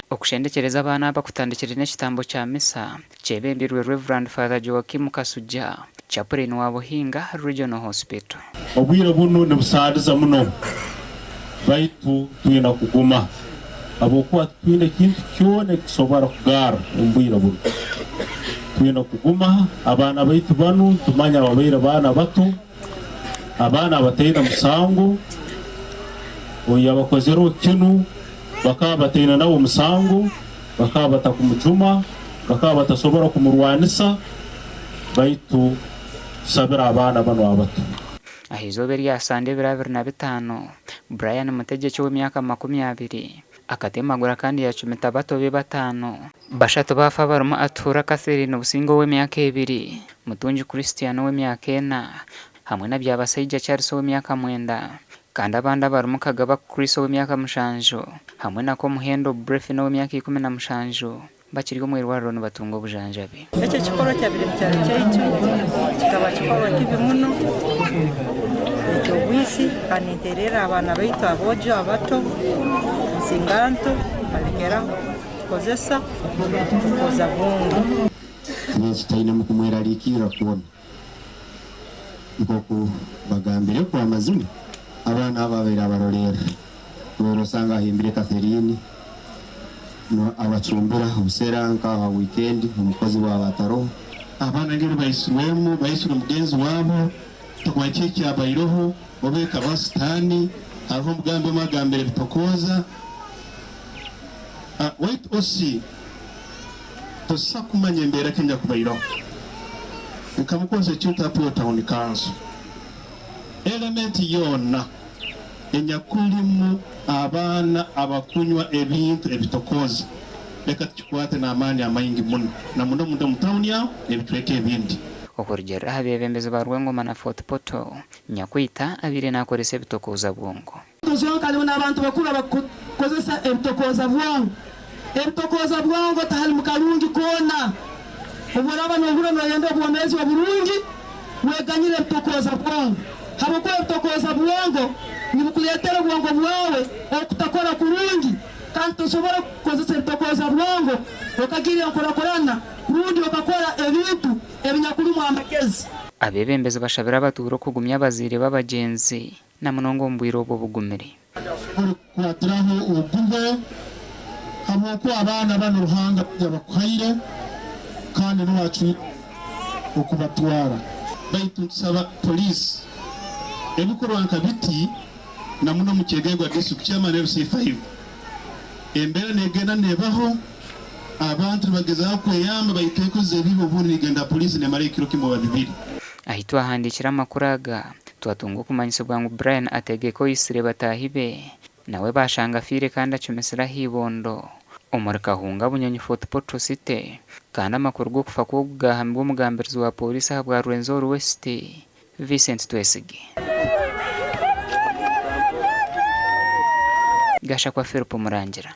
Okushendekyereza abaana aba kutandikire n'ekitambo kya misa kyebembirwe Rev. Father Joachim Kasujja, Chaplain wa Buhinga Regional Hospital. Obwire bunu nibusaaliza muno, baitu twina kuguma habwokuba titwine kintu kyona ekitusobora kugarra omu bwire bunu. Twina kuguma, abaana baitu banu nitumanya babaire baana bato, abaana abataine musango, oiyabakozereho kinu bakaba bataine nawe omusango, bakaba batakumujuma, bakaba batasobora kumurwanisa, baitu tusabire abaana banu abato. Aha izooba erya Sande ebiro 25, Brian Mutegyeki ow'emyaka 20 akatemagura kandi yacumita bato be bataano. Bashatu baafa abarimu Atuhura Catherine Businge ow'emyaka ebiri, Mutungi Christian ow'emyaka ena hamwe na Byabasaija Charles ow'emyaka mwenda kandi abandi abarimu Kagaba Chris ow'emyaka mushanju hamwe na Komuhendo Brefina ow'emyaka 17 bakiri omu irwariro nibatunga obujanjabi. Eki ekikorwa ekyabaire omu kyaro kyaitu kikaba kikorwa kibi muno eky'obwisi kandi ninteererra abaana baitu aboojo abato ensinganto balekeraho kukozesa obutokoza bwongo. Yesu tainemu kumweraliikirra kwona. Nk'oku bagambirekwo amazima, abaana abo abaire abarolerra. Noora osanga ahimbire Catherine no abacumbira obusera nka aha weekend omukozi waaba ataroho. Abaana engeri baisirwemu, baisirwe mugenzi waabo, tokumanya kiki ekyabaireho, oba ekaba sitaani, hariho omugambi omwe agambire ebitokooza. Waitu osi tosa kumanya embeera ki enyakubaireho. Nka mukonstitute Apio Town Council, element yoona enyakulimu abaana abakunywa ebintu ebitokooza, leka tukikwate n'amaani amaingi muno, na muno muno omu tawuni aho n'ebicweka ebindi. Okurugiirira aha beebembezi ba Rwengoma na Fort Portal, nyakwita abaire naakoresa ebitokooza bwongo. Tozonka hariho n'abantu bakuru abakukozesa ebitokooza bwongo. Ebitokooza bwongo tiharimu karungi koona. Obu oraaba noohurra nooyenda obwomeezi oburungi, weganyire ebitokooza bwongo. Habwokuba ebitokooza bwongo nibikuleetera obwongo bwawe okutakora kurungi kandi tosobora kukozesa ebitokooza bwongo okagira enkurakurana rundi okakora ebintu ebinyakurumu amagezi. Abeebembezi bashabire abatuura okugumya abazaire b'abagyenzi na munonga omu bwire obu obugumire. Orikukwatiraho ogume, habw'okuba abaana banu Ruhanga yabakuhaire kandi niwe acwire okubatwara. Baitu nitusaba poliisi ebikorwa nka biti na muno omu Kyegegwa District Chairman LC5 embeera negenda nebaho abantu nibagezaho kweyamba baitu enkozi z'ebibi obundi nigenda poliisi nemara ekiro kimwe oba bibiri. Ahi twahandiikire amakuru aga, twatunga okumanyisibwa ngu Brian Ategeka oitsire bataahi be, nawe baashanga afiire kandi acumisire aha ibondo omuri Kahunga Bunyonyi Fort Portal City kandi amakuru g'okufa kwe ogu gaahamibwa omugambirizi wa pooriisi ahabwa Rwenzori West, Vincent Twesige. Gashakwa Philip Murangira.